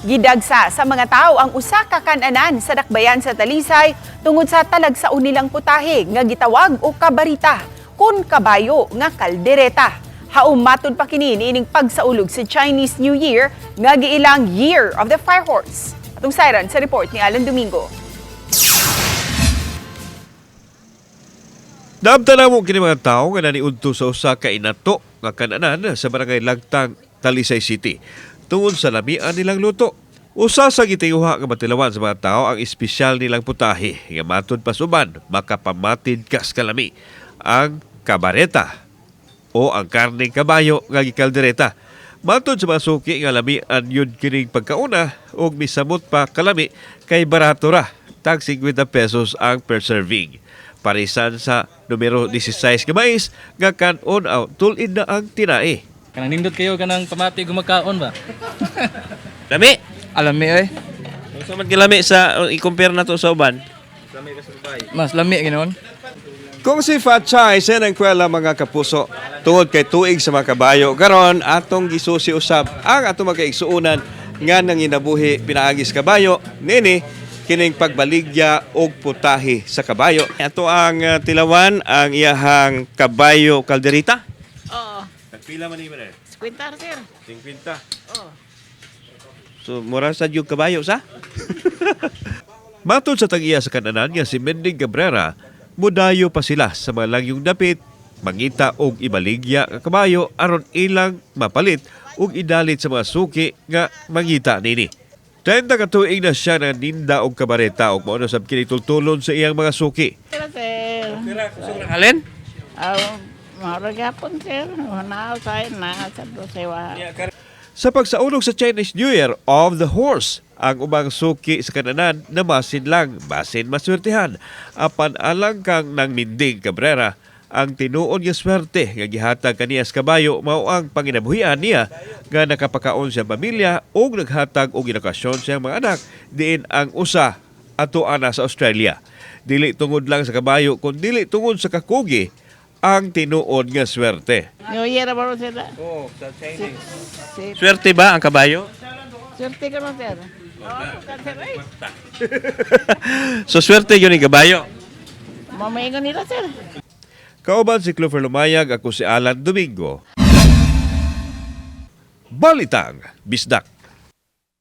Gidagsa sa mga tao ang usa ka kananan sa dakbayan sa Talisay tungod sa talagsaon nilang putahe nga gitawag og kabarita kun kabayo nga kaldereta. Haom matud pa kini niining pagsaulog sa Chinese New Year nga giilang Year of the Fire Horse. Atong sayran sa report ni Alan Domingo. Naabtan mo kini mga tao nga naniudto sa usa ka inato nga kananan sa barangay Lagtang, Talisay City, tungod sa lamian nilang luto. Usa sa gitinguha nga matilawan sa mga tao ang espesyal nilang putahe nga matud pa suban makapamatid kas kalami, ang kabareta o ang karneng kabayo nga gikaldereta. Matod sa mga suki nga lamian yun kining pagkauna ug misamot pa kalami kay barato ra, tag 50 pesos ang per serving. Parisan sa numero 16 nga mais nga kanon aw tulid na ang tinae. Kanang nindot kayo kanang pamati gumakaon ba? Lami. Alam mi eh. Unsa man kilami sa i-compare na to sa uban? Mas lami ginoon. Kung si Fachay sa nangkwela, mga kapuso, tungod kay tuig sa mga kabayo karon, atong gisusi usab ang atong mga kaigsuonan nga nanginabuhi pinaagi sa kabayo nini kining pagbaligya og putahe sa kabayo. Ato ang tilawan ang iyahang kabayo kalderita. Oo. Nagpila man ni man? 50, sir. 50. Oo. So mura sa yung kabayo sa? Matod sa tag-iya sa kananan nga si Mending Cabrera, mudayo pa sila sa mga langyong dapit, mangita og ibaligya nga kabayo aron ilang mapalit ug idalit sa mga suki nga mangita nini. 30 ka tuig na siya na ninda og kabareta ug mao na sab kini tultulon sa iyang mga suki. Sir, sir. Alin? Ah, mahal gapon, sir. Nao sa na sa dosewa. Sa pagsaulog sa Chinese New Year of the Horse, ang ubang suki sa kananan na masin lang, basin maswertihan. Apan alang kang nang Minding Cabrera, ang tinuod nga swerte nga gihatag kaniya sa kabayo mao ang panginabuhian niya nga nakapakaon sa pamilya ug naghatag og edukasyon sa iyang mga anak diin ang usa ato ana sa Australia. Dili tungod lang sa kabayo kun dili tungod sa kakugi ang tinuod nga swerte. New Year ba ro, sir? Oo, sa Chinese. Si, Swerte ba ang kabayo? swerte ka no, sir. Oo, sir. Ay, So swerte yun yung kabayo. mamaingon nila, sir. Kauban si Clover Lumayag, ako si Alan Domingo. Balitang Bisdak.